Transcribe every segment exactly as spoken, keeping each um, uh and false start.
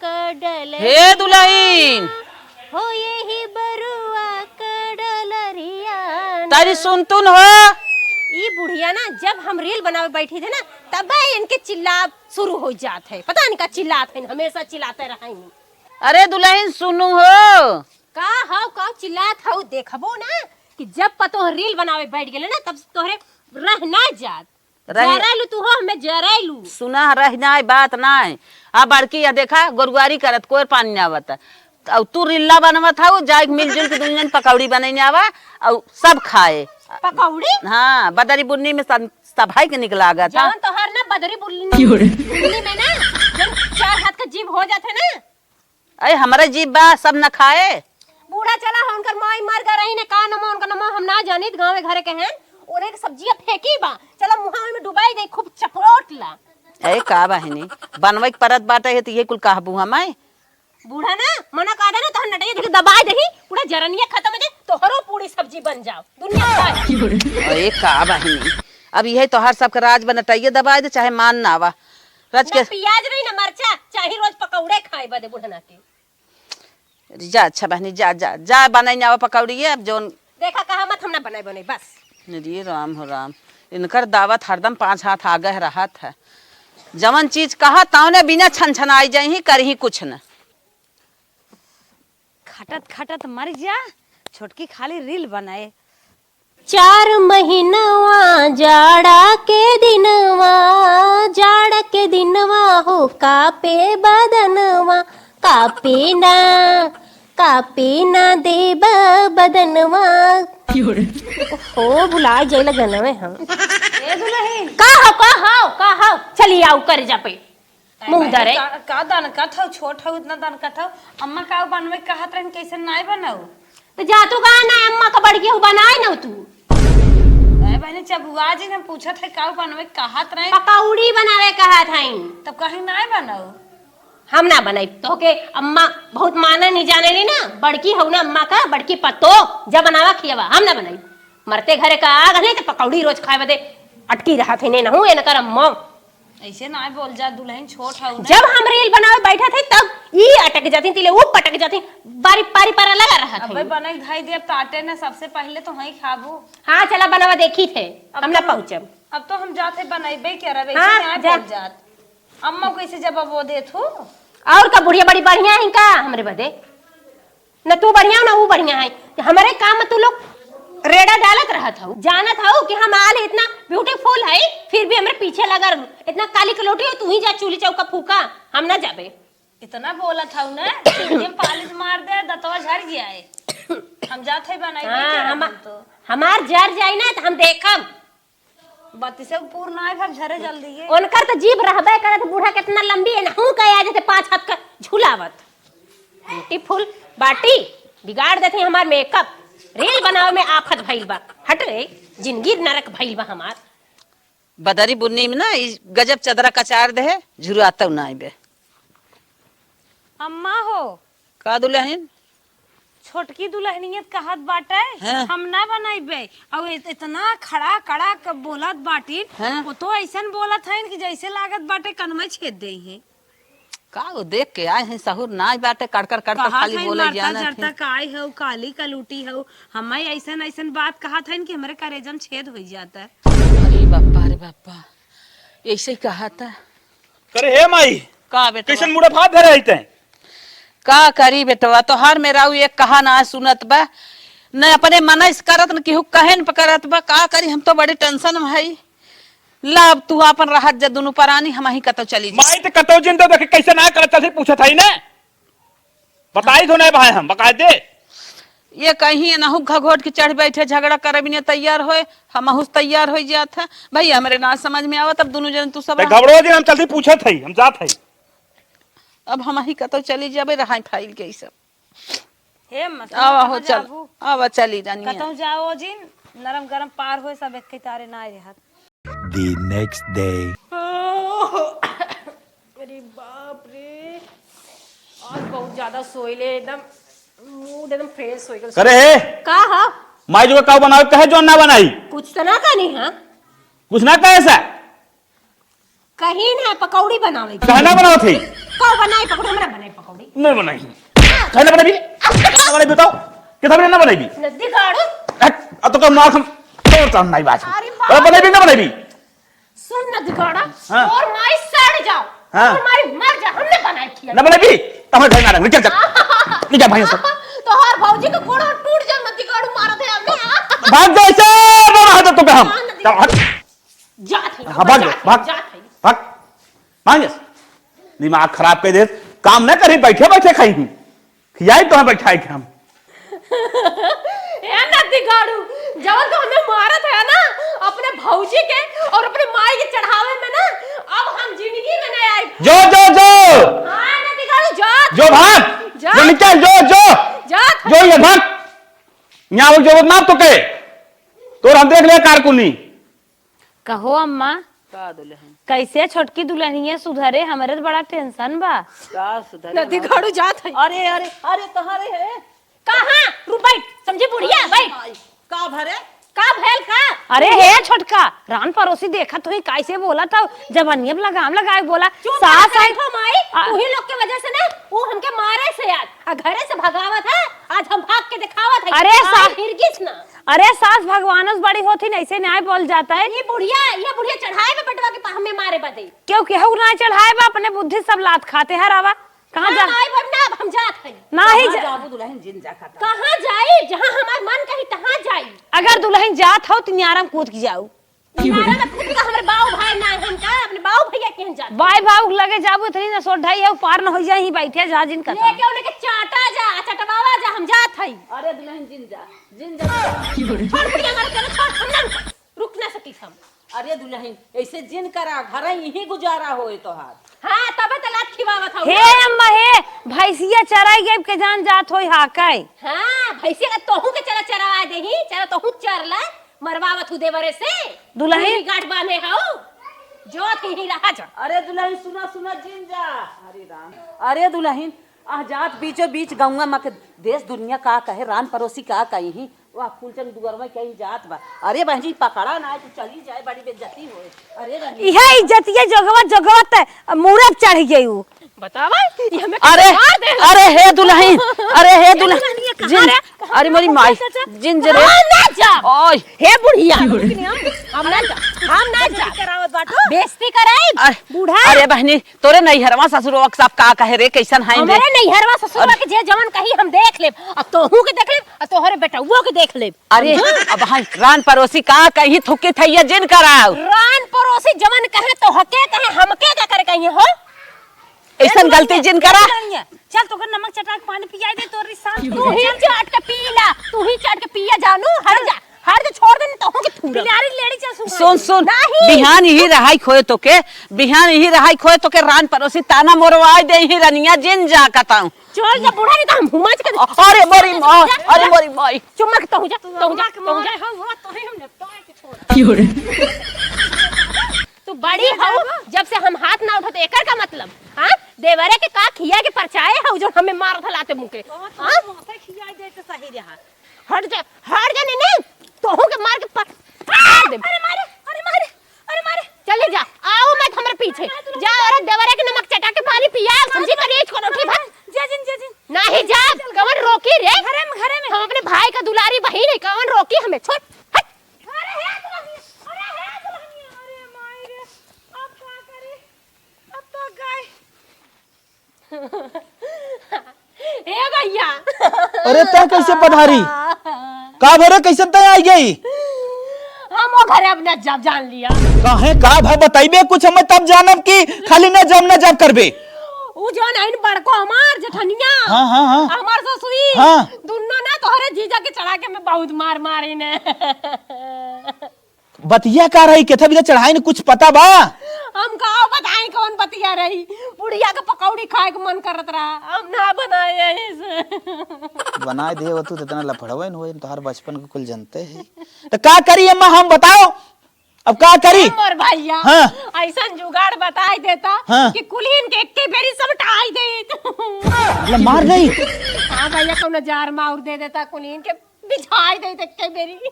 क डलरिया हे दुलहिन। हो यही बरुआ क डलरिया ना। तारी सुनतुन हो। ई बुढ़िया ना, जब हम रील बनावे बैठी थे ना, तब इनके चिल्ला शुरू हो जात है। पता नहीं का चिल्लात है, हमेशा चिल्लाते रहें। अरे दुलहिन सुनू हो। का हौ, का चिल्लात हौ, देखबो ना कि जब पतोह रील बनावे बैठ गेले ना, तब तोहरे रह ना जात। रह जरैलू तू हो, हमें जरैलू। सुना, रह नाय, बात नाय। आ बड़की, या देखा, गोरुआरी करत, कोई पानी ना आवत। अब तू रिल्ला बनवत हऊ, जाए के मिलजुल के दुनिया में पकौड़ी बनैने आवा, और सब खाए। पकौड़ी? हाँ, बदरी बुन्नी में सब, सब भाई के निक लागत, हाँ। जवन तोहार ना बदरी बुन्नी, क्यों रे? बुन्नी में ना, जब चार हाथ का जीभ हो जात है ना, अरे, हमरे जीभ बा, सब न खाए। बूढ़ा चला हो, उनकर माई मर गए रही ने, का नमो, उनका नमो हम ना जानित, गाँवे घरे के हैं, उन्हें के सब्जिया फेंकी बा, चला मुँहा में डुबाई दे, खूब चपोट ला। ए, का बहिनी, बनवे के परत बाटे है, तो ये कुल कहबू हम, आए? बूढ़ा ना, मना कह देना, तो हम नटैया धके दबाई दही, पूरा जरनिया खत्म हो जाए, तोहरो पूरी सब्जी बन जाओ, दुनिया खाए। ए, का बहिनी, अब यही तोहार सबके राज बा, नटैया दबाई दे, चाहे मान ना आवा। रच ना के पियाज रही, ना मरचा, चाहे रोज पकौड़े खाए बदे बुढ़ना के। जा, अच्छा बहनी, जा, जा, जा, बनाई ना आवा पकौड़िए, अब जौन देखा, कहा मत, हम ना बनाई, बनाई, बस। अरे राम हो राम, इनकर दावत हरदम पाँच हाथ आगे रहत है। जवन चीज कहा, तौने बिना छन छन आई जाई ही, करही कुछ न। खटत खटत मर जा, छोटकी खाली रील बनाए। चार महीनवा जाड़ा के दिनवा, जाड़ा के दिनवा हो कापे बदनवा, कापे ना, कापे ना देब बदनवा। क्यों रे? हो भुला जाइला गनवे हम। ए दुलहिन। का हो, का हो, का हो? चली आउ करे जा पे। मुँह धरे। का, का दनकत हौ, छोट हौ, इतना दनकत हौ। अम्मा का बनवे कहत रहन, कैसे नाय बनौ? तो जा तू कहा ना, अम्मा का बड़की हौ, बनाए न तू। अरे बहनी, चबुआ जी ने पूछत है, का बनवे कहत रहन? पकौड़ी बनावे कहत हई। तब कहीं नाय बनौ? हम ना बनाई, तोहके अम्मा बहुत माने नहीं जाने ली ना, बड़की हौ ना अम्मा का, बड़की पतो, जब बनावा खियावा, हम ना बनाई। मरते घरे का आग नहीं तो पकौड़ी रोज खाए बदे अटकी रहत है, नहीं नहू, ये न कर अम्मा। ऐसे ना बोल जा, दुलहिन छोट हौ ना। जब हम रील बनावे बैठा थे, तब ई अटक जाती, तिले ऊ पटक जाती, बारी, पारी पारा लगा रहा अब था। भाई बनल धई देब, काटे ना, सबसे पहले तो वहीं खाबू। हाँ, चला बनावा, देखी थे, अब हम ना तो हम, पहुँचब। अब तो हम जाते बनैबे के रहे, हाँ, ऐसे ना जा। बोल जात। अम्मा कैसे जवाब वो देत हो? और का बुढ़िया बड़ी बढ़िया है का हमरे बदे? न तू बढ़िया हो, न ऊ बढ़िया है। तो हमरे काम में तू लोग रेड़ा डालत रहत हऊ। जानत हऊ कि हम आल इतना beautiful है, फिर भी हमरे पीछे लगा रहू। इतना काली कलौटी हो, तू ही जा चूल्ही चौका फूका, हम ना जाबे। इतना बोलत हऊ ना, चूल्ही में पालिश मार दे, दतवा झड़ गया है। हम जात है बनाई, हाँ, नहीं हम, हम तो। हमार जर जाई ना, तो हम देखब। बत्तीसे पूर्ण आए, भर झरे जल्दी ये। उनकर तो जीभ रहबे करत, बूढ़ा कितना लंबी है ना, हूँ कहे आ जैसे पाँच हाथ का झुलावत। Beautiful बाटी, बिगाड़ देते हैं हमार makeup। रील बनावे में आफत भइल बा। हट रे, जिंदगी नरक भइल बा हमार। बदरी बुन्नी में ना, ई गजब चदरा कचार दे है, झुरातौ ना आइबे। अम्मा हो, का दुलहिन? छोटकी दुलहनियत कहत बाटे, हाँ। हम ना बनइबे। अउ इत-, इतना खड़ा खड़ा क बोलत बाटिन, हाँ। वो तो अइसन बोलत हइन कि जइसे लागत बाटे कनमइ छेद देइहें। का वो देख के आए हैं, सहूर नाई बाटे, कड़कड़ कड़कड़ कहा खाली हइन बोले मरता जानत जरता हैं। काय हउ, काली कलूटी हउ, हमइ अइसन अइसन बात कहत हइन कि हमरे करेजम छेद होइ जाता। अरे बापा, अरे बापा, अइसे ही कहत है। करे हे माई, का बेटवा? कइसन मुड़ा भात धरे हइते? का करी बेटवा, तोहार मेहरारू एक कहा ना सुनत बा, न अपने मनइस करत, न केहू कहे न करत बा। का करी, हम तो बड़ी tension में हई। ला, अब तू आपन रहत जा दुनू परानी, हमहीं कतौ चली जा। माई त कतौ जिन तो देखे कइसे ना करत, चलती पूछत हई ने। बताई तो नहीं भाई, हम बकायदे। ये कहीं एनहू घघोट के चढ़ बैठे, झगड़ा करे बिने तैयार होए, हमहू से तैयार होइ जात है। भइया, हमरे ना समझ में आवत, अब दुनू जन तू सब ते रह। घबरो जिन, हम चलती पूछत हई, हम जात हई। अब हमहीं कतौ चली जाबे, रहाई फाइल के ई सब। हे अम्मा, आवा हो, चल। जाबू? आवा, चली रानी। कतौ जाओ जिन, नरम गरम पार होए, सब एक तारे ना रहत। The next day। अरे बाप रे, आज बहुत ज्यादा सोइले, एकदम mood एकदम fresh होइ गल। करे हे? का हा? माई जो का बनावे, कहे जो ना बनाई? कुछ तो ना कहनी हा। कुछ ना कहे सा? कहीं ना पकौड़ी बनावे के। कहना बनावत है? तो बनाई पकौड़ी, हमरा बनाई पकौड़ी। नहीं बनाई। काहे ना बनाई? ना बनाई बताओ। कितना बने ना बनाई? नदी गाड़ू। हट, अब तो का मार हम तोर तोर नहीं बात। अरे बाप। अरे बनाई भी ना बनाई। सुन नदी गाड़ा, हाँ। तोर माई सड़ जाओ। हाँ। तोर माई मर जा, हमने बनाई खिया। ना बनाई भी? तो हमारे घर में आ रहा, निकल जा। निकल भाई से। तोहर भौजी के गोड़ टूट जाओ, नदी गाड़ू मारत है हमने। भाग जा इसे, बोला है तो तुम पे हम। हाँ, नदी चल, हट। जात है, हाँ, भाग जा, जात है, भाग। जात है। भाग। भाग जा। दिमाग खराब कर दे। काम ना करी, बैठे बैठे खाई। खियाई तो है बैठाई के हम। ए नदी गाड़ू, जवन तो हमें मारत है ना, अपने भौजी के और अपने माई के चढ़ावे में ना, अब हम जिंदगी में नहीं आए। जो, जो, जो। हाँ, नदी गाड़ू, जात। जो भाग। जात। जो निकल, जो, जो। जात। जो ये भाग। यहाँ वो जरूरत ना तो के। तोर हम देख ले कारकुनी। कहो अम्मा, का दुल्हन? कैसे छोटकी दुल्हनिया सुधरे? हमरे तो बड़ा टेंशन बा। का सुधरे नदी हमारे? गाड़ू जात है। अरे, अरे, अरे, कहाँ रे है? कहाँ? रुक, बैठ, समझी बुढ़िया, अरे बैठ। माई, का भरे? का भैल का? अरे हे छोटका, रान पड़ोसी देखत हुई, कैसे बोला था, जबनिया पे लगाम लगाए बोला, चुप सास रह आई। हो माई, आ तू ही लोग के वजह से ना, वो हमके मारे से आज, आ घरे से भगावत है, आज हम भाग के दिखावत है। अरे आई सा- हिरगिस ना। अरे सास भगवानस बड़ी होथिन, ऐसे न्याय बोल जाता है। ये बुढ़िया, ये बुढ़िया चढ़ाए बा बेटवा के पा-, हमें मारे बदे। क्यों केहू ना चढ़ाए बा, अपने बुद्धि सब लात खाते हैं रावा। कहाँ जा? हम आए बा ना, अब हम जात हई। ना ही कहाँ जा- जाबू दुल्हन जिन जा खाता? कहाँ जाई? जहाँ हमार मन कही तहाँ जाई। अगर दुल्हन जात हो तो न्यारम कूद के जाऊ। तुम्हारा ना खुद का हमरे बाऊ भाई ना है, हम का अपने बाऊ भैया के यहाँ जात। बाई बाऊ लगे जाबू, इतनी ना सोट ढाई है, पार न हो जाए, ही बैठे जा जिन कथा। लेके उन्हें के चाटा जा, चटवावा जा, हम जात हई। अरे दुल्हन जिन जा, जिन जा। छोड़ बुढ़िया मारे, चलो छोड़, हम ना रुक ना सकी हम। अरे दुल्हन, ऐसे जिन करा, घर यहीं गुजारा होए तोहार। हाँ, तबे तो लात खिवावत हऊ हे ना। अम्मा हे, भैंसिया चराई गई के जान जात होई हा काई? हाँ, भैंसिया का तोहू के चरा चरावा देही, चला तोहू चर ला, मरवावत हूँ देवरे से। दुल्हन? तू भी गांठ बांधे हऊ, जो थी ही रहा जा। अरे दुल्हन सुना, सुना जिन जा। अरे राम, अरे दुल्हन, आह जात बीचों बीच गौवा मा के देश दुनिया का कहे, रान पड़ोसी का कही, वाह फूलचंद दुअरवा कहीं जात बा। अरे बहन जी पकड़ा ना, तू चली जाए, बड़ी बेइज्जती होए। अरे बहन जी। इहे इज्जतिया जोगवा जोगवा ते मूड़े पे चढ़ गई उ। बतावा, ये हमें अरे, मार दे। अरे हे दुल्हन, अरे हे ये दुल्हन, दुल्हनिया कहाँ जिन, रे? अरे मोरी माई, चाचा, जिन जे रे। हम ना जा। ओए। हे बुढ़िया, हम ना जा, हम ना जा। बेइज्जती करावत बाटू। बेइज्जती कराई, अरे, बूढ़ा। अरे बहनी, तोरे नैहरवा ससुरवा के सब का कहे रे, कैसन है रे? हमारे नैहरवा ससुरवा अरे। के जे जवन कही हम देख लेब, अब तोहू के देख लेब, अब तोहरे बेटउओ के देख लेब। अरे, समझू? अब भाई, रान पड़ोसी का कही थुकी थैया जिन कराओ। रान पड़ोसी जवन कहे तो हके कहे, हमके का करे कही हो? ऐसन ए, गलती दुल्हनिया, जिन करा। ए, दुल्हनिया, चल तोकर नमक चटा के पानी पियाई दे, तोरी सांस तू ही चाट के पी ला, तू ही चाट के पिया जानू, हट जा, हट जा, छोड़ दे, नहीं तो होंगे थूरा। बिलारी लेड़ी चल सुन। सुन, सुन, नहीं। बिहान यही रहाई खोए तो के, बिहान यही रहाई खोए तो के रान पड़ोसी ताना मोरवाई दे ही रनिया जिन जा कताऊं। चल जा बूढ़ा, नहीं तो हम हुमाच के अरे मोरी माँ, अरे मोरी माई। चुम्मा के तहु जा, तहु जा, तहु जा। हो, हो, तोहे हम निपटा के छोड़। की हो रे? तू बड़ी हो, जब से हम हाथ ना उठो तो एकर का मतलब? हाँ? देवरे के का खिया के परचाए हो जो हमें मार धलाते मुँह के? हाँ? माथा खिया दे तो सही रहा। हट जा, हट जा, नहीं, नहीं, तोहू के मार के प-, फाड़ दे। अरे मारे, अरे मारे, अरे मारे। चले जा, आओ मत हमरे पीछे। जा, अरे देवरे के नमक चटा के पानी पिया, समझी? करेज को उठे भाग। जा जिन, जा जिन। नहीं जा, कवन रोकी रे? घरे में, घरे में। हम अपने भाई का दुलारी बहिन है, कवन रोकी हमें? छोड़, हट। अरे हे दुल्हनिया, अरे हे दुल्हनिया, अरे माई रे, अब का करी? अब तो गए। ए भैया। अरे तै कैसे पधारी? का भरे कैसे तै आई गई? हम वो घरे अब न जब जान लिया। काहे का भा बताइबे कुछ हमें तब जानब कि खाली न जब न जब करबे। उ जौन आइन बड़को हमार जेठनिया। हाँ, हाँ, हाँ। हमार ससुई। हाँ। दुन्नो ना तोहरे जीजा के चढ़ा के मैं बहुत मार मारी ने। बतिया का रही, केथा बिना चढ़ाई ने कुछ पता बा? हम का बताई कौन बतिया रही? बुढ़िया के पकौड़ी खाए के मन करत रहा, हम ना बनाए यही से। बनाए दे वो तू तो इतना लफड़वे न होए, तोहार बचपन के कुल जनते है। तो का करी अम्मा हम बताओ? अब का करी? ए मोर भैया, हाँ। ऐसन जुगाड़ बताई देता हाँ। कि कुलीन के एक्के बेरी सब टाई देत। मतलब मार नहीं? हाँ भैया, कौनो जार माउर दे देता कुलीन के। बिछाई दे देख के बेरी।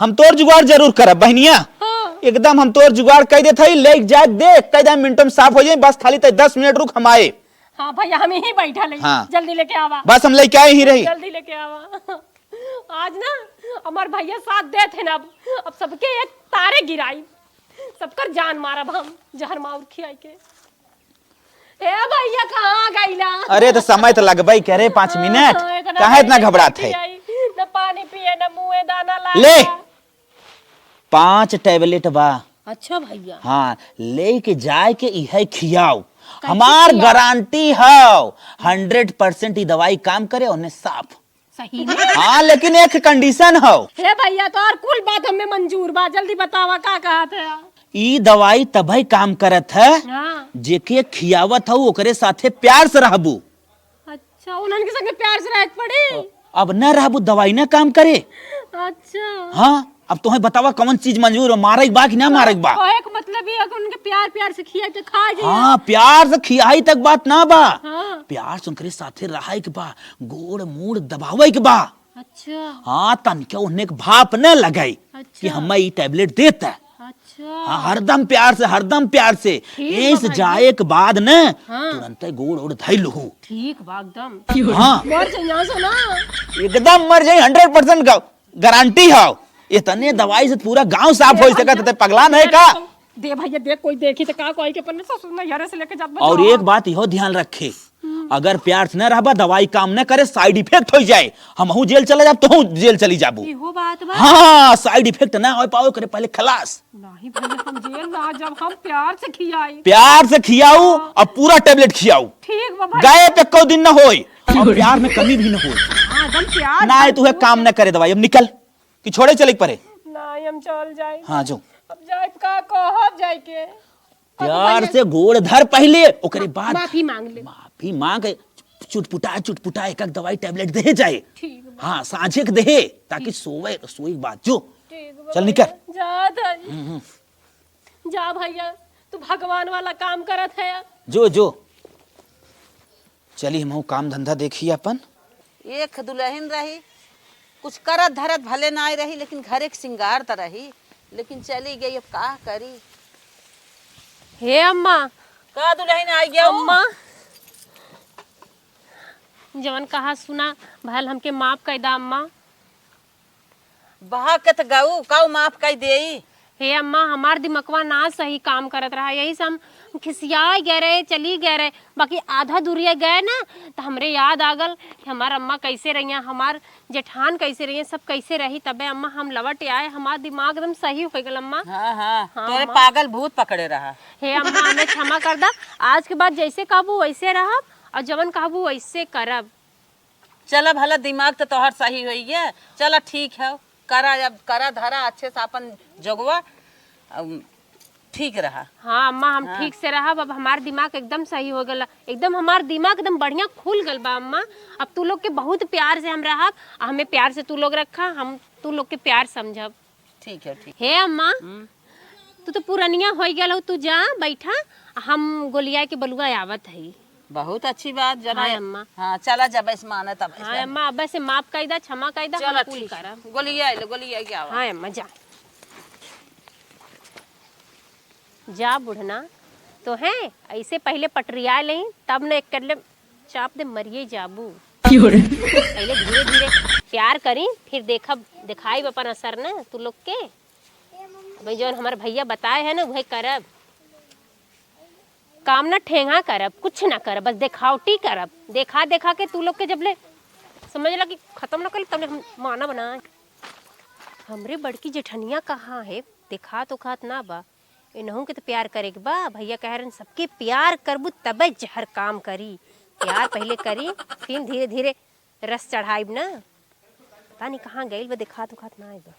हम तोर जुगाड़ जरूर करब बहनिया। हाँ। एकदम हम तोर जुगाड़ कइ देत हई, लेके जाए दे, कइ दे मिनटों में साफ होइ जाई, बस खाली तैं दस मिनट रुक, हम आए। हाँ भइया, हम यहीं बैठल हई। हाँ। जल्दी लेके आवा। बस हम लेके आए ही रही। जल्दी लेके आवा। आज ना हमार भइया साथ देत है ना, अब, अब सबके एक तारे गिराई, सबकर जान मारब हम, जहर माउर खियाई के। ए भइया, कहाँ गइला? अरे, तो समय तो लगबे करे, पाँच मिनट। हाँ, इतना काहे इतना घबरात है? न पानी पिए, न मुँहे दाना लाए। ले, पाँच tablet बा। अच्छा भइया। हाँ, लेके जाए के इहे खियाओ। कैसे हमार खियाओ? गारंटी हौ, hundred percent ई दवाई काम करे, ओने साफ। सही में? हाँ, लेकिन एक condition हौ। हे भइया, तोहर कुल बात हमें मंजूर बा, जल्दी बतावा का कहत है? ई दवाई तबै काम करत है, हाँ। जेके खियावत हौ ओकरे साथे प्यार से रहबू। अच्छा, उन्हन के संगे प्यार से रहे के पड़ी? अब न रहबू, दवाई न काम करे। अच्छा। हाँ, अब तोहे बतावा कौन चीज मंजूर हो, मारे के बा कि ना मारे के बा? कहे के मतलब ई है कि उनके प्यार प्यार से खियाई के खा जाए। हाँ, प्यार से खियाई तक बात ना बा। हाँ। प्यार से उनकरे साथे रहे के बा, गोड़ मूड़ दबावे के बा। अच्छा। हाँ, तनके उन्हें के भाप न लगाई अच्छा। कि हमें ई tablet देता। अच्छा। हाँ, हरदम प्यार से, हरदम प्यार से। ठीक बा ऐस भाई। जाए के बाद न हाँ। तुरंते गोड़ ओड़ धइ लहू। ठीक बा एकदम। हाँ। मर जाई यहाँ से ना। एकदम मर जाई, hundred percent गा-, गारंटी हौ। इतने दवाई से पूरा गांव साफ होइ सकत है, पगला नहीं का? दे भइया, देख, कोई देखी तो का कही के अपने ससुर नैहरे से लेके जात बा और जहाँ। एक बात इहो ध्यान रखे, अगर प्यार से न रहबा, दवाई काम न करे, side effect होइ जाए, हमहू जेल चला जाब, तोहू जेल चली जाबू। इहो बात बा। हाँ, side effect ना होइ पावे करे पहले खलास। नहीं भइया, हम जेल ना जाब, हम प्यार से खियाई। प्यार से खियाऊ हाँ। और पूरा tablet खियाऊ। ठीक बा भाई। गए पे को दिन न होई और प्यार में कमी भी न होई। हाँ, एकदम प्यार ना आए, तू है भरपूर। काम न करे दवाई, अब निकल कि छोड़े चले के परे। नहीं, हम चल जाई। हाँ, जो। अब जाई का कहब जाई के? प्यार से गोड़ धर पहिले, ओकरे बाद माफी मांग ले। माफी मांग, चुटपुटा, चुटपुटा एक एक दवाई tablet दे जाए। ठीक बा। हाँ, साँझे के दे, ताकि सोवे, सोई के बाद जो। ठीक बा चल निकल। भइया, जा धनी। हम्म, हम्म। जा भइया, तू भगवान वाला काम करत है। जो, जो। चली, हमहू काम धंधा देखी अपन। एक दुलहिन रही, कुछ करत धरत भले नाई रही, लेकिन घरे के सिंगार त रही, लेकिन चली गई, अब का करी? हे अम्मा। का दुलहिन आई गया हो? अम्मा, जवन कहा सुना भल, हमके माफ कर दा अम्मा। बहा के त गऊ, काऊ माफ कई देई? हे अम्मा, हमार दिमकवा ना सही काम करत रहा, यही से हम खिसियाए गए रहे, चली गए रहे। बाकी आधा दूरिया गए ना, त हमरे याद आ गल कि हमार अम्मा कैसे रहिया, हमार जेठान कैसे रहिया, सब कैसे रही। तबे अम्मा हम लवट आए, हमार दिमाग एकदम सही हो गल अम्मा। हाँ, हाँ, हाँ, तोरे अम्मा। पागल भूत पकड़े रहा। हे अम्मा, हमें क्षमा कर दा, आज के बाद जैसे कहबू वैसे रहब और जवन कहबू वैसे करब। चला भला, दिमाग त तोहर सही होई गया। चला ठीक है, करा, अब करा धरा अच्छे से अपन जोगवा, अम, ठीक रहा। हाँ अम्मा, हम हाँ। ठीक से रहब। अब हमार दिमाग एकदम सही हो गल, एकदम हमार दिमाग एकदम बढ़िया खुल गल बा अम्मा। अब तू लोग के बहुत प्यार से हम रहब, आ हमें प्यार से तू लोग रखा, हम तू लोग के प्यार समझब। ठीक है, ठीक। हे अम्मा, हम्म। तू तो पुरनिया होइ गल हो, तू जा बैठा, हम गोलिया के बलुआ आवत हई। बहुत अच्छी बात, जब हाँ है। अम्मा। हाँ, चला जब ऐसे माने तब ऐसे। हाँ अम्मा, अब से माफ कई दा, क्षमा कई दा, चला हम कुल ठीक। करब। गोलिया आइल, गोलिया के आवा। हाँ अम्मा, जा। जा बुढ़ना, तो है ऐसे पहले पटरिया लेही, तब न एक कर ले चाप दे, मरिए जाबू। क्यों रे? पहले धीरे धीरे प्यार करी, फिर देखब, दिखाई अपन असर न तू लोग के। अबे जौन हमार भैया बताए है ना, वही करब। काम ना ठेंगा करब, कुछ ना करब, बस देखावटी करब। देखा देखा के तू लोग के जब ले समझ ला कि खत्म ना कर, तब ले हम माना बनाए। हमरे बड़की जेठनिया कहाँ है? देखात उखात ना बा। इनहू के तो प्यार करे के बा। भैया कह रहे, "सबके प्यार करबू तबे जहर काम करी।" प्यार पहले करी, फिर धीरे धीरे रस चढ़ाइब ना। पता नहीं कहाँ गइल बा, देखात उखात ना आइल बा।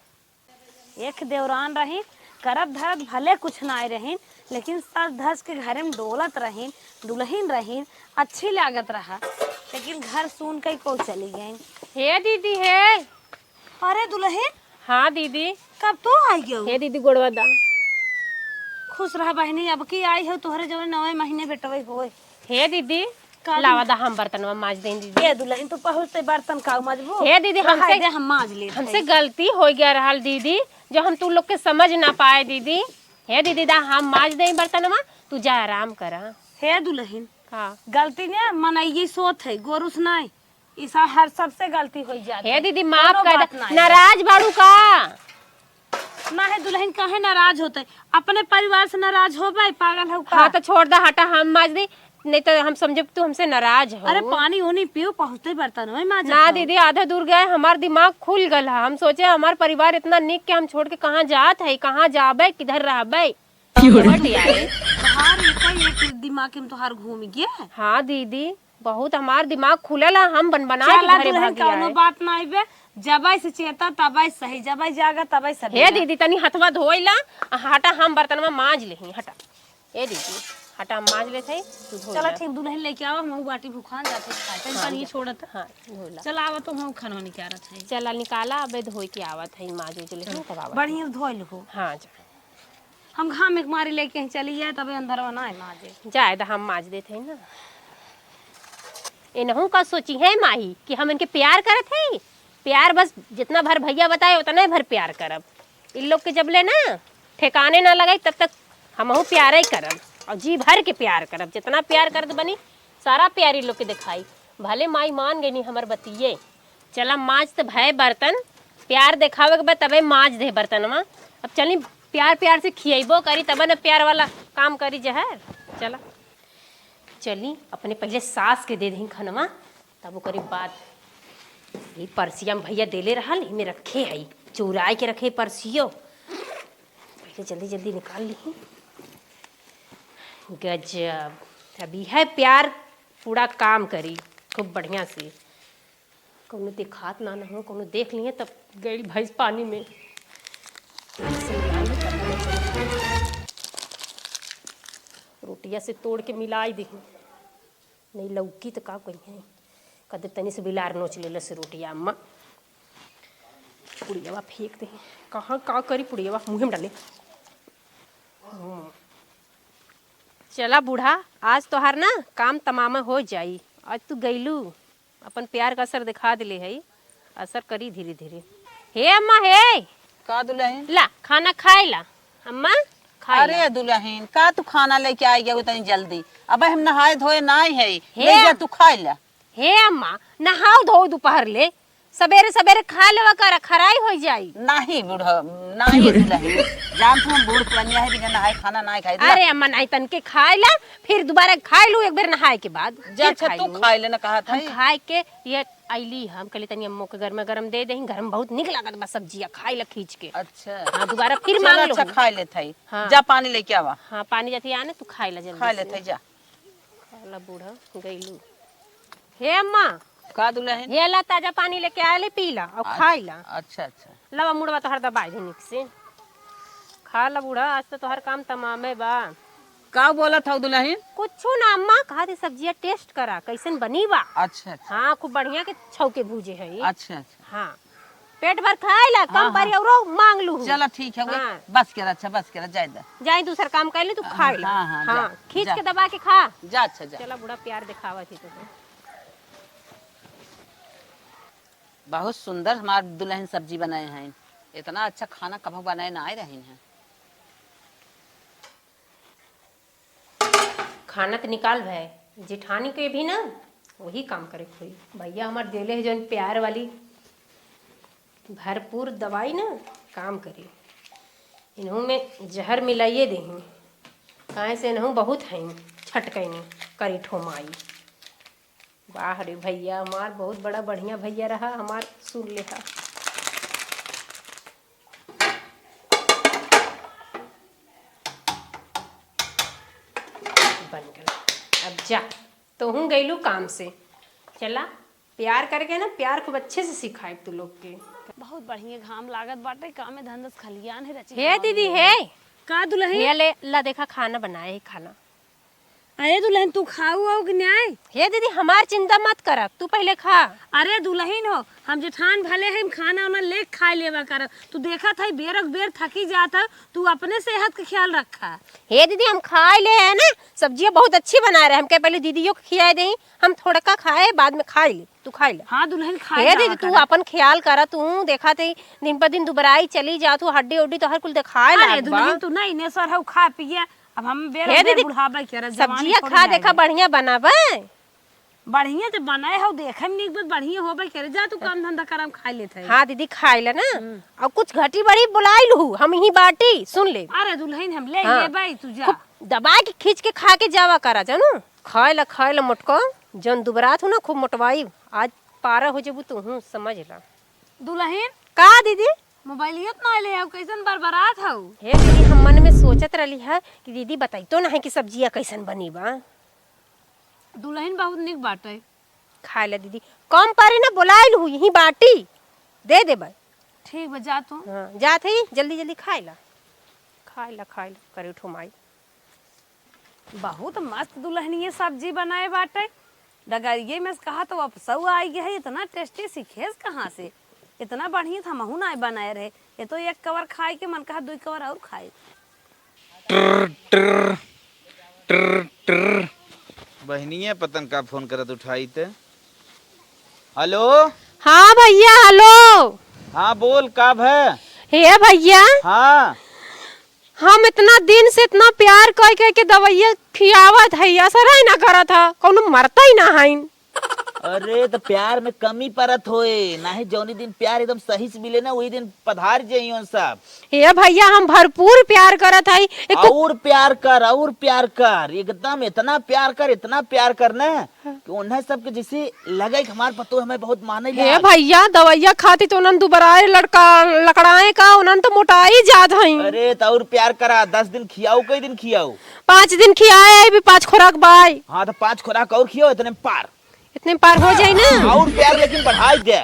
एक देवरान रहिन, करत धरत भले कुछ नाय रहिन, लेकिन सज धज के घरे में डोलत रहिन, दुलहिन रहिन, अच्छी लागत रहा, लेकिन घर सून कई को चली गइन। हे दीदी, हे। अरे दुलहिन। हाँ दीदी। कब तू आई गयो? हे दीदी, गोड़वा दा। खुश रह बहिनी, अब की आई हो तोहरे जवन नवे महीने बेटवे होए। हे दीदी, का लावा दा, हम बर्तनवा माज दें दीदी। ए दुलहिन, तू पहुँचते बर्तन का माजबू? हे दीदी, रहा हमसे, दे, हम माज लेत हमसे हई। गलती होइ गया रहल दीदी, जो हम तू लोग के समझ ना पाए दीदी। हे दीदी दा, हम माज दें बर्तनवा, तू जा आराम करा। हे दुलहिन, हाँ। गलती ने मनइये सोत है, गोरुस नाई। ई सा हर सबसे गलती होइ जात हे है। दीदी, माफ कउनो कर दे। बात नाई। नाराज बाड़ू का? ना हे दुलहिन, काहे नाराज होते? अपने परिवार से नाराज होबे, पागल हउ का? हाँ, तो छोड़ दा, हटा, हम माज दी, नहीं तो हम समझब तू हमसे नाराज हो। अरे, पानी ओनी पियो, पहुँचते बर्तन होए माज ना दीदी, आधा दूर गए, हमार दिमाग खुल गल है। हम सोचे हमार परिवार इतना निक के हम छोड़ के कहाँ जात है, कहाँ जाबे, किधर रहबे? क्यों रे? हट यार। तोहार एक ही एक दिमाग में तोहार घूम गया। हाँ दीदी, बहुत हमार दिमाग खुलल है, हम बन बना के चला घरे दुलहिन, भागी कउनो आए। बात ना आइबे, जबै से चेता तबै सही, जबै जागा तबै सही हे ना। दीदी, तनी हथवा धोइला, आ हटा, हम बर्तनवा माज लेही, हटा। ए दीदी, हटा, हम माज लेत हई, तू धोइला। चला ठीक, दुलहिन लेके आवा, हम बाटी भुखान जाते खाए, तनी हाँ, पानी जा। छोड़त। हाँ, धोइला। चला आवा, तो हम खाना निकारत है। चला निकाला, अबे धोई के आवत है, माज उज लेही, तब आवत है। बढ़िया धोइल हो। हाँ, जा। हम घाम एक मारी लेके ही चली जाए, तबे अंदरवा ना है माजे। जाए दा, हम माज देत हई ना। इनहू का सोची है माई कि हम इनके प्यार करत हई। प्यार बस जितना भर भैया बताए उतने भर प्यार करब। इन लोग के जब ले ना ठेकाने ना लगाई तब तक हमहू प्यार ही करब और जी भर के प्यार करब। जितना प्यार करत बनी सारा प्यार इन लोग के दिखाई। भले माई मान गई नी हमर बतिये। चला माज त भय बर्तन, प्यार देखावे के बा तबे माज दे बर्तनवा। अब चली प्यार प्यार से खियैबो करी तबे न प्यार वाला काम करी जहर। चला चली अपने पहिले सास के दे दही खनवा, तब ओकरे बाद। ई परसिया में भैया देले रहल, इमे रखे हई, चुराए के रखे परसियो। पहिले जल्दी जल्दी निकाल ली। गजब, अब ई है प्यार पूरा काम करी खूब बढ़िया से। कउनो देखात ना, ना हो, कउनो देख लिए तब गइल भैंस पानी में। रोटिया से तोड़ के मिलाई दही, नहीं लौकी तो का कही है, कदे तनी से बिलार नोच लेलस रोटिया। अम्मा पुड़ियावा फेंक दही, कहाँ का करी पुड़ियावा, मुँहे में डाले। हम्म। चला बूढ़ा, आज तोहार ना काम तमामा हो जाई। आज तू गइलू, अपन प्यार का असर दिखा दिले हई, असर करी धीरे धीरे। हे अम्मा, हे। का दुलहिन? ला, खाना खाए ला। अम्मा, खाए ला। अरे दुलहिन, का तू खाना लेके आई गया इतनी जल्दी? अबे हम नहाए धोए नाई है, हे। ले जा तू खाए ला। हे अम्मा, नहाओ धोओ दोपहर ले, सबेरे सबेरे खा लेवा कर, खराई होइ जाई। नाही बूढ़ा, नाही दुलहिन, जान तू हम बूढ़ पुरनिया है, बिना नहाए खाना नाही खाई। अरे अम्मा, नाही तनके खाए ला, फिर दोबारा खाए लू एक बेर नहाए के बाद, जा, फिर अच्छा, खाए तू लू। खाए ले ना कहा हम था। खाए के ये अइली, हम कहली तनी अम्मो के गरमा गरम दे देही, घर में बहुत निक लागत बा सब्जिया, खाए ला खींच के। अच्छा। हाँ, दोबारा फिर चल, मांग अच्छा, लू। खाए ले थाई। हाँ। जा पानी लेके आवा। हाँ, पानी जाती आने, तू खाए ला जल्दी खाए ले से। थाई, जा। खाला बूढ़ा गइलू। हे अम्मा, का दुलहिन? हे ला ताजा पानी लेके आए ले, पी ला और अच्छा, खाई ला। अच्छा, अच्छा। लवा मुड़वा तोहर दबाई दे निक से। खा ला बूढ़ा, आज तो तोहर काम तमामे बा। का बोलत हौ दुलहिन? कुछु ना अम्मा, कहा थी सब्जिया टेस्ट करा, कैसन बनी बा। अच्छा, अच्छा। हाँ, खूब बढ़िया के छौके भूजे है। अच्छा, अच्छा। हाँ, पेट भर खाए ला, कम हाँ, परी हाँ। औरो मांग लू। चला ठीक है, हाँ। बस करा, अच्छा, बस करा, जाए दा। जाए दूसर काम कर ले, तू हाँ, खाए ला। हाँ, हाँ, हाँ, जा, खींच जा। के दबा के खा। जा, अच्छा, जा। चला बूढ़ा प्यार दिखावा थी तो। बहुत सुंदर हमार दुलहिन सब्जी बनाए हैं। इतना अच्छा खाना कभो बनाए ना आए रही हैं। खाना त निकाल भय, जेठानी के भी ना वही काम करे के होई। भैया हमार देले है जौन प्यार वाली भरपूर दवाई ना काम करे। इन्हू में जहर मिलाइए देही, काहे से इन्हू बहुत हैं छटकैनी करी ठो माई। वाह रे भैया हमार, बहुत बड़ा बढ़िया भैया रहा हमार, सुन लेहा। बन गल। अब जा, तोहूँ गइलू काम से। चला, प्यार करके ना, प्यार खूब अच्छे से सिखाए तू लोग के। बहुत बढ़िया घाम लागत बाटे, काम में धंधस खलियान है, रची हे बनावल दीदी, है। हे। का दुलही? हे ले, ला देखा, खाना बनाए है, खाना। अरे दुलहिन, तू खाऊ हो कि नाहीं? हे दीदी, हमार चिंता मत कर, तू पहिले खा। अरे दुलहिन हो, हम जेठान भले हैं, हम खाना उना लेके खाइ लेवा करब। तू देखत है बेरक बेर थकी जात है, तू अपने सेहत के ख्याल रखा। हे दीदी, हम खाइ ले है ना, सब्जिया बहुत अच्छी बनाए रहे, हमके पहिले दीदियो के खियाए देई, हम थोड़का खाए, बाद में खाइ ले, तू खाइ ले। हाँ दुलहिन, खाए हे दीदी, तू अपन ख्याल करा, तू देखत है दिन पर दिन दुबराई चली जात हो, हड्डी उड्डी तोहर कुल देखाए अरे लागत बा। दुलहिन, तू नाहीं नेसर हऊ खा पिए, अब हम बेर हे बेर दीदी, बुढ़ाबे करे, जवानी सब्जिया थोड़ी खा, देखा, आएगी। बढ़िया बनाबे। बढ़िया तो बनाए हो, देखे में नीक, बस बढ़िया होबे करे। जा तू काम धंधा कर, हम खाइ लेत है। हाँ दीदी, खाइ ले ना। हम्म। और कुछ घटी बड़ी बुलाइ लू, हम यहीं बाटी, सुन ले। अरे दुलहिन, हम ले हाँ। लेबे, तू जा। खूब दबा के खींच के खा के जावा करा, जानू। खाइ ला, खाइ ला मोटको, जौन दुबरात हो ना, खूब मोटवाई। आज पारा हो जेबू तू, हूँ, समझ ला। दुलहिन? का दीदी? मोबाइलियो त ना ले आऊ, कैसन बरबरात हऊ? हे दीदी, हम मन में सोचत रहली है कि दीदी बताइतो ना है कि सब्जिया कैसन बनी बा। दुलहिन बहुत निक बाटे। खाइ ला दीदी, कम परे ना, बोलाइल हूँ, यहीं बाटी, दे देबे। ठीक बा, जा तू। हाँ, जात है, जल्दी जल्दी खाइ ला, खाइ ला, खाइ ला, करे उठो माई। बहुत मस्त दुलहनिये सब्जी बनाए बाटे। डगरिये में से कहा तो अपसऊ आई गए है, इतना टेस्टी सीखेस कहाँ से? इतना बढ़िया तो हमहू ना बनाए रहे। ये तो एक कवर खाए के मन कहा, दुई कवर और खाए। ट्र, ट्र, ट्र, ट्र। बहनिया पतन का फोन करत उठाई ते। हेलो। हाँ भैया, हेलो। हाँ बोल, का भय? हे भैया। हाँ। हम इतना दिन से इतना प्यार कइ कइ के दवइया खियावत हई, असर ही ना करत ह, कौनो मरता ही ना हईन। अरे, त प्यार में कमी परत होए, नाहीं जौनी दिन प्यार एकदम सही से मिले ना, वही दिन पधार जइहन सब। हे भैया, हम भरपूर प्यार करत हई। एको और प्यार कर, और प्यार कर, एकदम इतना प्यार कर, इतना प्यार कर ना, कि उन्हें सबके जैसे लगे कि हमार पतोह हमें बहुत माने हे ला। भैया, दवइया खाती तो उन्हन दुबराए लड़का, लकड़ाए का, उन्हन तो मोटाई जात हईं। अरे, त और प्यार करा, दस दिन खियाऊ, कई दिन खियाऊ? पाँच दिन खियाए, अभी पाँच खुराक बाय। हाँ, त पाँच खुराक और खियाऊ, इतने में पार। इतने में पार हो जाई ना? और प्यार लेकिन बढ़ाई दे।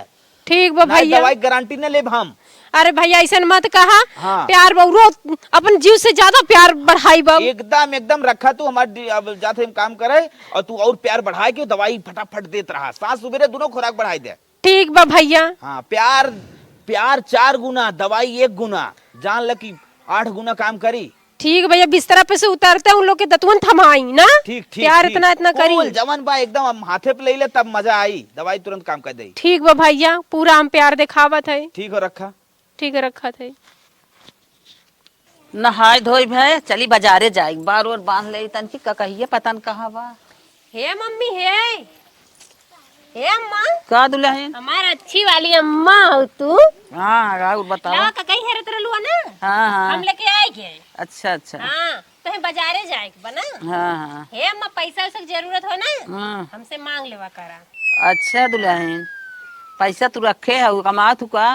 ठीक बा ना, भैया। दवाई गारंटी न लेब हम। अरे भैया, ऐसन मत कहा। हाँ। प्यार बउरो अपन जीव से ज्यादा प्यार बढ़ाई बा। एकदम, एकदम रखा तू हमार डि-, अब जाते हम काम करे और तू और प्यार बढ़ाए के दवाई फटाफट देत रहा। साँझ सुबेरे दुनो खुराक बढ़ाई दे। ठीक बा भैया। हाँ, प्यार, प्यार चार गुना, दवाई एक गुना। जान ल कि आठ गुना काम करी। ठीक भैया, बिस्तरा पे से उतरते उन लोग के दतुअन थमाई ना। ठीक, ठीक, प्यार ठीक। इतना, इतना करी। कुल जवन बा एकदम हम हाथे पे ले ले, तब मजा आई, दवाई तुरंत काम कर दे। ठीक बा भैया, पूरा हम प्यार देखावत है। ठीक हो रखा। ठीक है, रखत है। नहाए धोए भय, चली बाजारे जाए, बार ओर बांध ले तन की ककहिए पता न कहाँ बा। हे मम्मी, हे, हे अम्मा। का दुलहिन? हमार अच्छी वाली अम्मा हो तू। हाँ, और बताओ। लावा ककही हेरत रहलू है ना? हाँ, हाँ। हम लेके आए गए। अच्छा, अच्छा। हाँ, तो हम बाजारे जाए के बा ना। हाँ, हाँ। हे अम्मा, पैसा वैसा के जरूरत हो ना? हाँ। हमसे मांग लेवा करा। अच्छा दुलहिन, पैसा तू रखे हऊ, कमात हऊ का?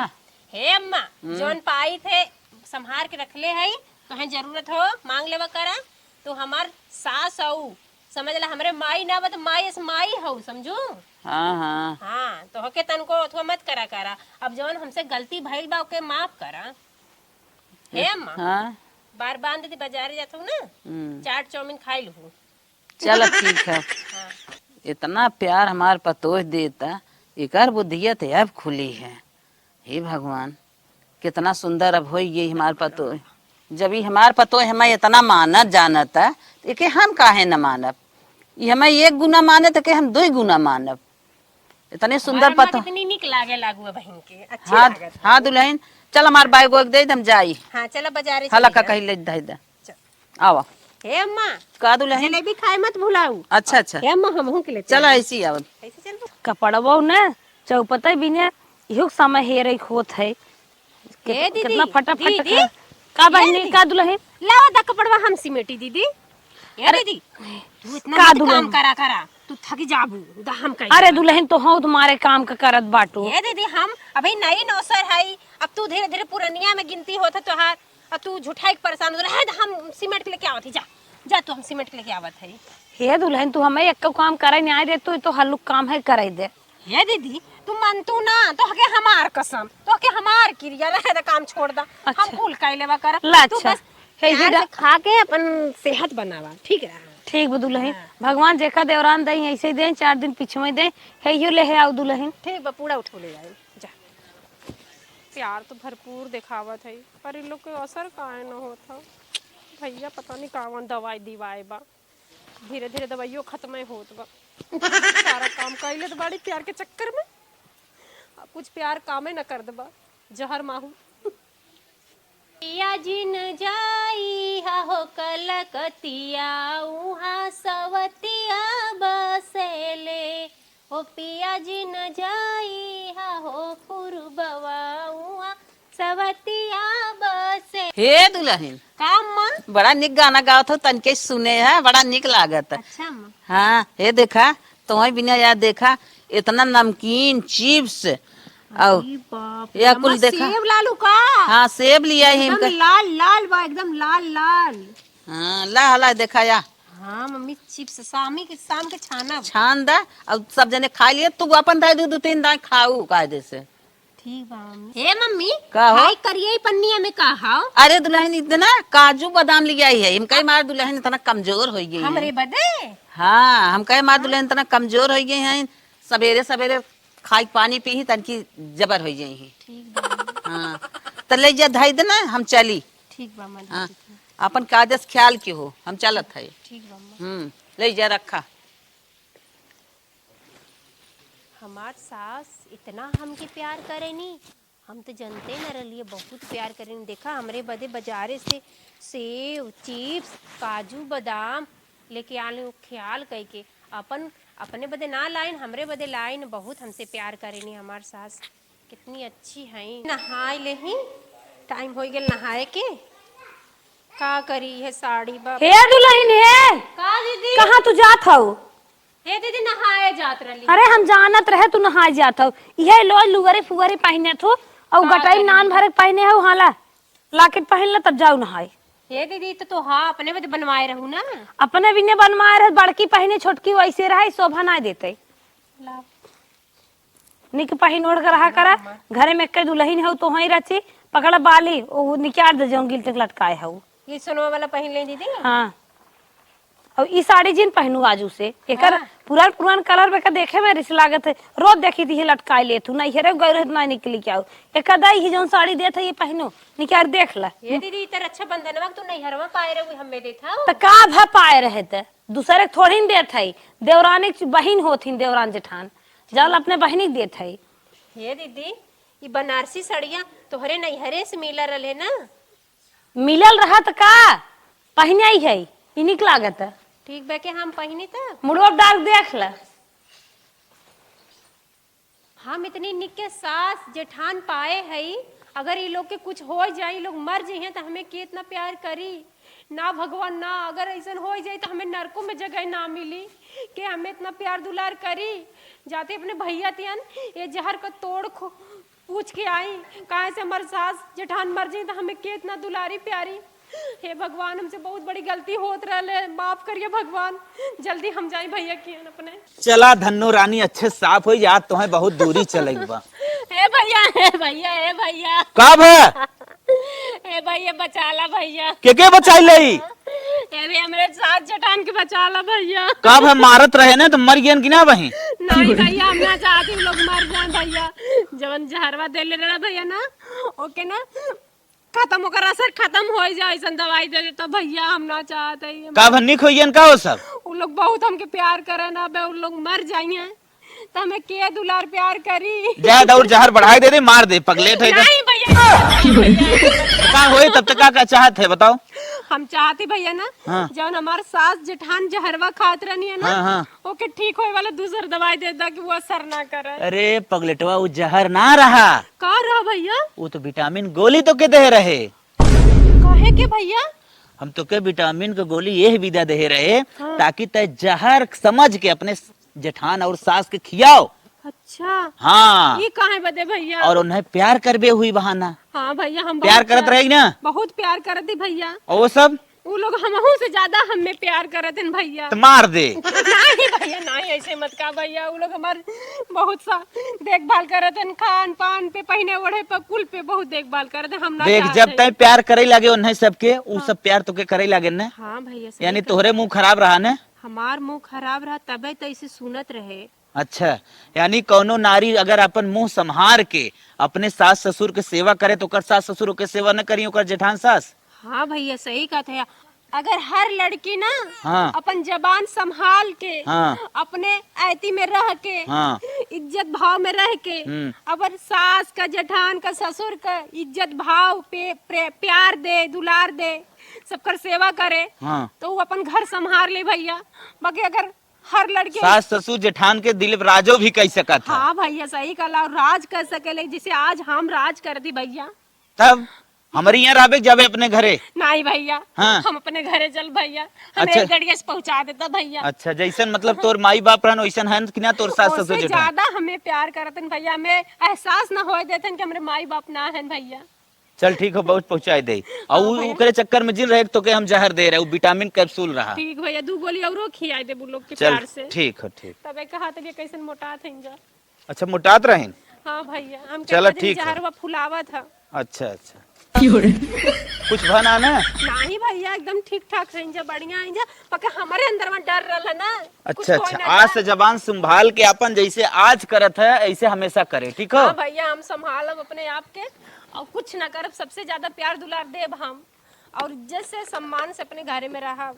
हे अम्मा, हम्म। जौन पाई थे संभार के रखले हई, तोहे जरूरत हो, मांग लेवा करा। तू हमार सास हऊ, समझ ला, हमरे माई ना बा, त माई अस माई हऊ, समझू? हाँ, हाँ। हाँ, तोहके तनको अथवा मत करा करा। अब जौन हमसे गलती भइल बा, ओके माफ करा। हे अम्मा, हाँ। बार बांध दी, बाजारे जात हऊ ना, हम्म। चाट चाउमीन खाई लू। चल ठीक है। हाँ। इतना प्यार हमार पतोह देता, एकर बुद्धिया ते अब खुली है। हे भगवान, कितना सुंदर अब होई गई हमार पतोह। जब ई हमार पतोह हमें इतना मानत जानत है, तो एके हम काहे न मानब? ई हमें एक गुना मानत है कि हम दुई गुना मानब? इतने सुंदर और अम्मा पतोह। कितनी निक लागे लागू है बहिन के, अच्छी हाँ, लागत है। हाँ दुलहिन, चल हमार बैग वैग दे दे, हम जाई। हाँ, चला बाजारे हला चली का जा। कही ले दे दे। चल। आवा। हे अम्मा, का दुलहिन? जलेबी खाए मत भुलाऊ। अच्छा, अच्छा। हे अम्मा, हमहू के ले चला, चली। ऐसी आवा। कैसे चलबो? कपड़वो न चौपते बिने इहो समय हेरे होत है। हे कित-, दीदी, कितना फटाफट दीदी, का-, का हे बहिनी, दीदी। का दुलहिन? लावा दा कपड़वा हम सिमेटी दीदी। हे अरे, दीदी, तू इतना का मत काम दुलहिन? करा करा, तू थक जाबू, दा हम कही अरे करा। दुलहिन, तो हूँ तुम्हारे काम का करत बाटू। हे दीदी, हम अभी नई नौसर हई, अब तू धीरे धीरे पुरनिया में गिनती होत है तोहार। आ तू झुठाई के परेशान हो रहा है, हम सीमेंट के लेके आवत ही, जा, जा तू, हम सीमेंट के लेके आवत है। हे दुलहिन, तू हमें एक काम करे नहीं आए दे, तू तो हल्लुक काम है करे दे। हे दीदी, तू मन तू ना, तो हके हमार कसम, तो हके हमार किरिया रहे दे, काम छोड़ दा, हम अच्छा। कुल कई लेवा कर। ला, तू अच्छा। बस हे प्यार जीरा। से खा के अपन सेहत बनावा, ठीक रहा। ठीक बा दुलहिन, हाँ। भगवान जेका देवरान दई, ऐसे ही दे, चार दिन पीछे में दे, हे यो ले हे आओ दुलहिन। ठीक बा, पूरा उठो ले आए, जा। प्यार तो भरपूर देखावत है, पर इन लोग के असर काहे न होत ह? भैया पता नहीं कावन दवाई दिवाए बा, धीरे धीरे दवाइयो खत्म होत बा। सारा काम कैले तो बाड़ी प्यार के चक्कर में, अब कुछ प्यार कामे न कर देबा, जहर माहू। पिया जिन जाई हा हो कलकतिया, उहाँ सवतिया बसेले। हो पिया जिन जाई हा हो पुरबवा, उहाँ सवतिया बसे। हे दुलहिन, का अम्मा? बड़ा निक गाना गावत हो, तनके सुने है, बड़ा निक लागत। अच्छा अम्मा। हाँ, हे देखा, तोहई बिना यार देखा, इतना नमकीन, चिप्स, और अरे बाप रे, या कुल अम्मा, देखा। सेब लालू का? हाँ, सेब लिया है एकदम इनका। लाल लाल बा, एकदम लाल लाल। हाँ, ला, ला, देखा या। हाँ मम्मी, चिप्स शामी के, शाम के छाना। छान दा, और सब जने खा लिए, तू अपन दाई दू, दू तीन दाई खाऊ कायदे से। ठीक बा मम्मी। हे मम्मी, का हो? हाय करिए पन्निया में का हाव? अरे दुलहिन, इतना काजू बादाम लिया ही है, हम कहे मार दुलहिन इतना कमजोर हो गई है। हमरे बदे? हाँ, हम कहे मार दुलहिन इतना कमजोर हो गई है, सवेरे सवेरे खाई के पानी पी ही तनकी जबर हो गई है। ठीक बा मम्मी। हाँ, तो ले जा धई देना, हम चली। ठीक बा मम्मी। हाँ, अपन काजस ख्याल के हो, हम चलत है। ठीक बा मम्मी। हम्म, ले जा रखा। हमार सास इतना हमके प्यार करेनी, हम तो जनते न रहलिए, बहुत प्यार करेनी। देखा, हमरे बदे बाजारे से सेव, चिप्स, काजू, बादाम लेके आले, वो ख्याल कइके। अपन, अपने बदे ना लाइन, हमरे बदे लाइन, बहुत हमसे प्यार करेनी हमार सास। कितनी अच्छी है। नहाए लेही, टाइम हो गया नहाए के। का करी है साड़ी बा। हे दुलहिन हे, का दीदी? कहाँ तू जात हऊ? हे दीदी, नहाए जात रहली। अरे हम जानत रहे तू नहाए जात हऊ। इहे लो लुगरे फुगरे पहिने थू, और का गटाई करी? नान भरे पहिने हऊ, हाला लाकेट पहिन ला तब जाऊ नहाए। हे दीदी, तो, तो हाँ, अपने बदे बनवाए रहू ना। अपने बिने बनवाए रहे, बड़की पहिने छोटकी वैसे रहे, शोभा ना देते। ला। निक पहिन ओढ़ के रहा करा, घरे में एक्के दुलहिन हऊ, तोहई रची, पकड़ा बाली, ओ निकाल दे जौन गिल तक लटकाए हऊ। ये सोनवा वाला पहिन ले दीदी। हाँ। और ई साड़ी जिन पहिनू आजू से, एकर हाँ। पुरान पुरान कलर में का देखे में रिस लागत है। रोज देखी थी लटकाए ले तू, नहीं हेरे गए रहे ना निकली क्या हो। एक दाई ही जौन साड़ी देत है ये पहिनू, निकाल देख ला। ये दीदी, ई त रक्षाबंधनवा के तू नैहरवा पाए रहे, हमें देत हऊ। त का भा पाए रहे त? दूसरे के थोड़ी न देत है, देवरानी के बहिन होथिन, देवरान जेठान, जाल अपने बहिनी के देत है। हे दीदी, ई बनारसी सड़िया तोहरे नैहरे से मिला रहले ना? मिलल रहा त का पहिने आई है, ई निक लागत। ठीक बा के हम पहिनी त? मुड़वा डाल देख ल। हम इतनी निक के सास जेठान पाए हई, अगर ई लोग के कुछ हो जाई, ई लोग मर जइहें, त हमें के इतना प्यार करी? ना भगवान ना, अगर ऐसन हो जाई त हमें नरकों में जगह ना मिली। के हमें इतना प्यार दुलार करी? जाते अपने भैया तियन ये जहर का तोड़ खो-, पूछ के आई, काहे से हमार सास जेठान मर जाई त हमें के इतना दुलारी प्यारी। हे भगवान, हमसे बहुत बड़ी गलती होत रहले, माफ करिए भगवान, जल्दी हम जाई भैया कियन अपने। चला धन्नो रानी, अच्छे साफ होई, आज तोहे बहुत दूरी चले के बा। हे भैया, हे भैया, हे भैया। का भा? हे भैया, बचाला भैया। के के बचाई लई? हे भैया, हमरे सास जेठान के बचाला भैया। का भा, मारत रहे ना तो मर गयन कि ना बही? नहीं भैया, हम ना चाहती उ लोग मर जाए भैया। जवन जहरवा देले रहा भैया ना, ओके ना, खत्म, ओकर असर खत्म हो जाए, ऐसन दवाई दे दे तो भैया हम ना चाहत हई। का भा निक होइयन का हो सब? उ लोग बहुत हमके प्यार करे ना बे, उ लोग मर जाइए तो हमें के दुलार प्यार करी? जा दौड़ जहर बढ़ाई दे दे, मार दे, पगलेट है तो। नहीं भैया। का होए तब तक का, का चाहत है बताओ? हम चाहती भैया ना, हाँ। जौन हमार सास जेठान जहरवा खात रहनी है ना, हाँ, हाँ। ओके ठीक होए वाला दूसर दवाई दे दा कि वो असर ना करे। अरे पगलेटवा, वो जहर ना रहा। का रहा भैया? वो तो विटामिन गोली तो के दे रहे। काहे के भैया? हम तो के विटामिन के गोली यह विदा दे रहे, हाँ। ताकि तय जहर समझ के अपने जेठान और सास के खियाओ। अच्छा। हाँ। ये काहे बदे भैया? और उन्हें प्यार करबे हुई बहाना। हाँ भैया, हम प्यार बहुत करत प्यार, रही ना? बहुत प्यार करत ही भैया। और वो सब? उ लोग हमहू से ज्यादा हमें प्यार करत हन भैया। तो मार दे। नहीं भैया, नहीं, ऐसे मत कहा भैया। उ लोग हमार बहुत सा देखभाल करत हन, खान पान पे, पहने ओढ़े पे, कुल पे बहुत देखभाल करत हन। हम ना देख, चाहत जब हई। तय प्यार करे लागे उन्हें सबके, उ हाँ। सब प्यार तोके करे लागे न। हाँ भैया, सही यानी कहा। तोहरे मुंह खराब रहा न। हमार मुंह खराब रहा, तबे तो ऐसे सुनत रहे। अच्छा, यानी कौनो नारी अगर अपन मुंह संभार के अपने सास ससुर के सेवा करे, तो ओकर सास ससुर ओके सेवा न करी, ओकर जेठान सास? हाँ भैया, सही कहत है। अगर हर लड़की ना हाँ। अपन जबान संभाल के, हाँ। अपने आयती में रह के, हाँ। इज्जत भाव में रह के, हम्म। अपन सास का, जेठान का, ससुर का इज्जत भाव पे, प्रे-, प्यार दे, दुलार दे, सबकर सेवा करे, हाँ। तो वो अपन घर संभाल ले भैया। बाकी अगर हर लड़के सास ससुर जेठान के दिलीप राजो भी कह सकत है। हाँ भैया, सही कहला, और राज कर सकेले, जैसे आज हम राज कर दी भैया। तब हमरे यहाँ रहबे के जाबे अपने घरे? नहीं भैया, हाँ। हम अपने घरे चल भैया, हमें अच्छा। एक गड़िया से पहुँचा देता भैया। अच्छा, जैसन मतलब तोर माई बाप रहन वैसन हन कि ना तोर सास ससुर ओसे जेठान? ज्यादा हमें प्यार करतन भैया, हमें एहसास ना होए देतन कि हमरे माई बाप ना हन भैया। चल ठीक हो, बहुत पहुँचाए दे। और हाँ उ-, भैया। ओकरे चक्कर में जिन रहे तो के हम जहर दे रहे, उ विटामिन कैप्सूल रहा। ठीक भैया, दू गोली औरो खियाए दे उ लोग के चल, प्यार से। ठीक हो, ठीक। तबे कहा तलिए कैसन मोटात है इंजा। अच्छा, मोटात रहिन? हाँ भैया, हम चलो, कहते हैं ठीक है। जहरवा फुलावत है। अच्छा, अच्छा। कुछ भना ना? नहीं भैया, एकदम ठीक ठाक है इंजा, बढ़िया है इंजा। पक्का हमारे अंदर में डर रहल है ना, कुछ अच्छा, होए अच्छा, ना आज जाए। से जबान संभाल के अपन जैसे आज करत है, ऐसे हमेशा करे, ठीक हो? हाँ भैया, हम संभालब अपने आप के और कुछ ना करब, सबसे ज्यादा प्यार दुलार देब हम और इज्जत से, सम्मान से अपने घरे में रहब।